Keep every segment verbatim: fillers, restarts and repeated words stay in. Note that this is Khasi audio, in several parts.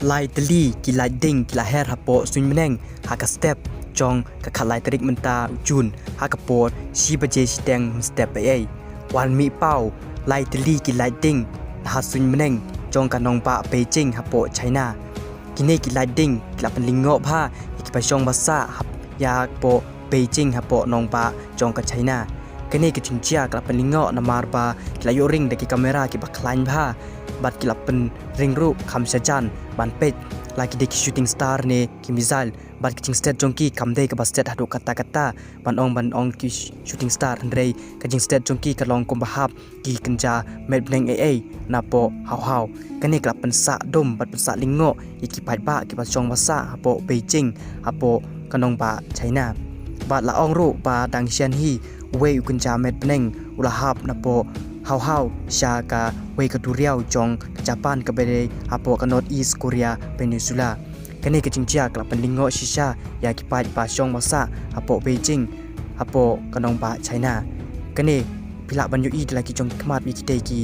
Lai tylli ki light ding ki la her hapoh suiñ bneng ha ka step jong ka khatlai tarik mynta u Jun ha ka por shi baje shiteng mynstep eiei. Wan mih paw lai tylli ki light ding na ha suiñ bneng jong ka nongbah Beijing hapoh China. Kine ki light ding ki la pynlyngngoh bha ïa ki ba shong ba sah hap ïa hapoh Beijing hapoh nongbah jong ka China. Kane ka jingjia ka la pynlyngngoh namar ba ki la ïoh ring da ki kamera ki ba khlaiñ bha bad ki la pynring ruh kham shajan ban peit la ki dei ki shooting star ne ki missile bad ki jingstet jong ki kam dei kaba stet haduh katta katta ban ong ban ong ki shooting star, hynrei ka jingstet jong ki ka long kumba hap ki kynja met bneng eiei napoh haw haw. Kane ka la pynsah dum bad pynsah lyngngoh ïa ki paidbah ki ba shong ba sah hapoh Beijing hapoh ka nongbah China. Bad la ong ruh ba dang shen hi uwei u kynja met bneng u la hap napoh haw haw sha kawei ka duriaw jong ka Japan kaba dei hapoh ka North East Korea Peninsula. Kane ka jingjia ka la pynlyngngoh shisha ïa ki paid ba shong ba sah hapoh Beijing hapoh ka nongbah China. Kane phi lah ban ïohi da la ki jong ki khmat ïa ki dei ki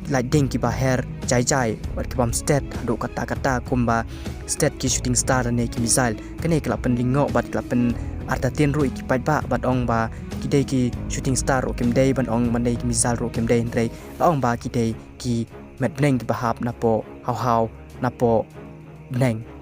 light ding ki ba her jai jai bad ki bym stet haduh katta katta kumba stet ki shooting star ne ki missile. Kane ka la pynlyngngoh bad ka la pynartatien ruh ïa ki paidbah bad ong ba ki dei ki shooting star ruh kim dei ban ong ban dei ki missile ruh kim dei, hynrei la ong ba ki dei ki met bneng ki ba hap napoh haw haw napoh bneng.